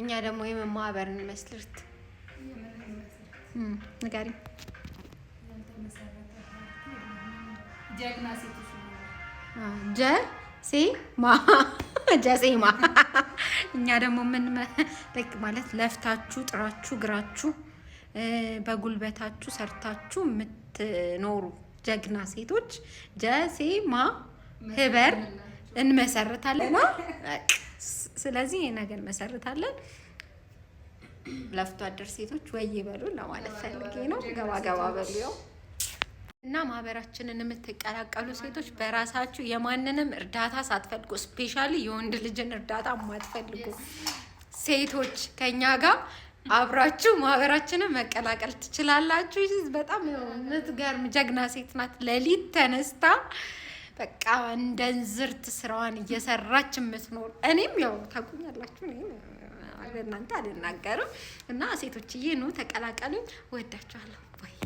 እኛ ደግሞ የምን ማህበር እንመስርት? ንገሪኝ። ጀግና ሴቶች። ጀሴማ፣ ጀሴማ። እኛ ደግሞ ምን ማለት ለፍታችሁ ጥራችሁ ግራችሁ በጉልበታችሁ ሰርታችሁ የምትኖሩ ጀግና ሴቶች ጀሴማ ህበር እንመሰርታለን። ስለዚህ ይሄ ነገር እንመሰርታለን። ለፍቶ አደር ሴቶች ወይ በሉ ለማለት ፈልጌ ነው። ገባ ገባ በሉ ያው። እና ማህበራችንን የምትቀላቀሉ ሴቶች በራሳችሁ የማንንም እርዳታ ሳትፈልጉ፣ especially የወንድ ልጅን እርዳታ የማትፈልጉ ሴቶች ከኛ ጋር አብራችሁ ማህበራችንን መቀላቀል ትችላላችሁ። በጣም የምትገርም ጀግና ሴት ናት። ሌሊት ተነስታ በቃ እንደ እንዝርት ስራዋን እየሰራች የምትኖር፣ እኔም ያው ታውቁኛላችሁ፣ ለእናንተ አልናገርም። እና ሴቶችዬ ኑ ተቀላቀሉኝ። እወዳችኋለሁ። Bye.